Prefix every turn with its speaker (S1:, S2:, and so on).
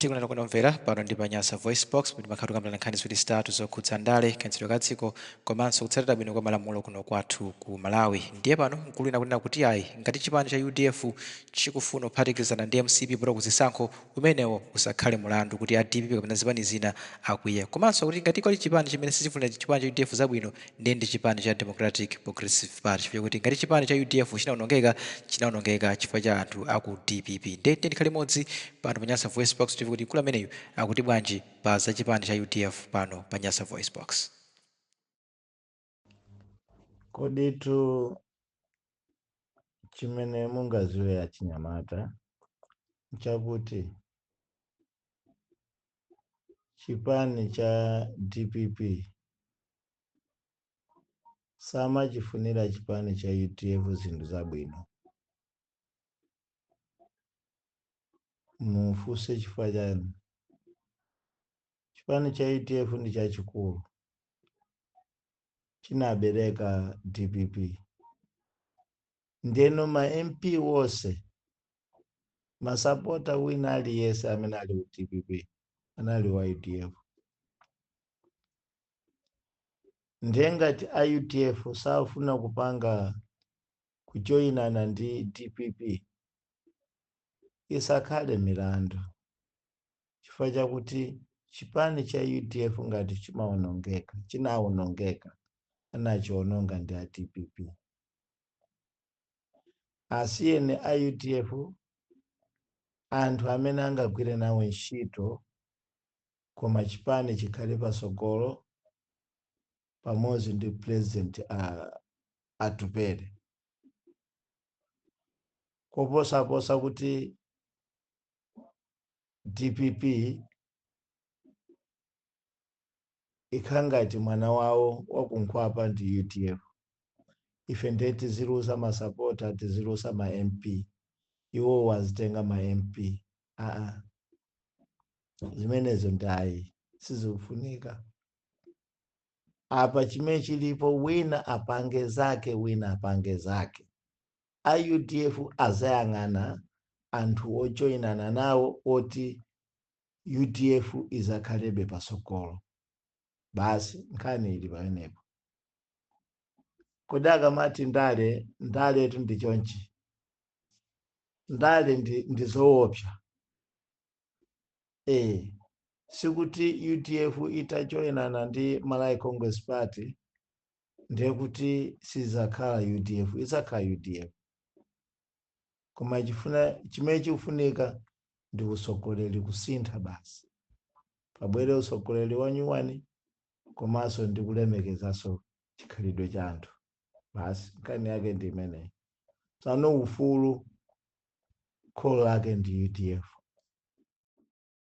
S1: Tikuonana kunomvera pano ndi pa Nyasa Voice Box, pamene timakhala tikukambirana nkhani ziwiri zitatu zokhudza ndale, kayendetsedwe ka dziko komanso kutsatira bwino kwa malamulo kuno kwathu ku Malawi. Ndiye pano mkulu wina akunena kuti ayi, ngati chipani cha UDF chikufuna kuphatikizana ndi MCP popita ku zisankho, umenewo usakhale mulandu kuti a DPP kapena zipani zina akwiye. Komanso kuti ngati pali chipani chimene sichifunira chipani cha UDF zabwino, ndiye ndi chipani cha Democratic Progressive Party, chifukwa kuti ngati chipani cha UDF chinaonongeka, chinaonongeka chifukwa cha anthu aku DPP. Ndiye tikhale limodzi pano pa Nyasa Voice Box timve kuti mkulu ameneyu akuti bwanji pa za chipani cha UDF pano pa Nyasa Voice Box.
S2: Koditu chimene mungaziwe achinyamata nchakuti chipani cha DPP samachifunira chipani cha UDF zinthu zabwino. Mufunse chifukwa chani? Chipani cha UDF ndi chachikulu, chinabereka DPP. Ndeno ma MP wonse, masapota wina aliyense amene ali ku DPP anali wa UDF. Ndiye ngati a UDF safuna kupanga kujoyinana ndi DPP, isakhale milandu, chifukwa chakuti chipani cha UDF ngati chimawonongeka, chinawonongeka, anachiononga ndi a DPP. Asiyeni a UDF anthu amene angagwire nawo ntchito, koma chipani chikhale pasogolo pamodzi ndi President Atupele, koposaposa kuti DPP ikhala ngati mwana wawo wakunkhwapa ndi UDF. Ife ndiye tiziluza masapota, tiziluza ma MP, iwo wazitenga ma MP. Aa, zimenezo ndayi, sizikufunika. Apa chimene chilipo, wina apange zake, wina apange zake. A UDF azayang'ana anthu ojoyinana nawo oti UDF izakhalebe pasogolo basi. Nkhani ili pamenepo. Kodi akamati ndale, ndaletu ndi chonchi. Ndale ndi zoopsa. Sikuti UDF itajoyinana ndi Malawi Congress Party ndiye kuti sizakhala UDF, izakhala UDF. Koma chimene chikufunika ndi usogoleri kusintha basi, pabwere usogoleri wa nyuwani, komanso ndi kulemekezanso chikhalidwe cha anthu basi. Nkhani yake ndi imeneyi. Tsano ufulu kholo lake ndi UDF.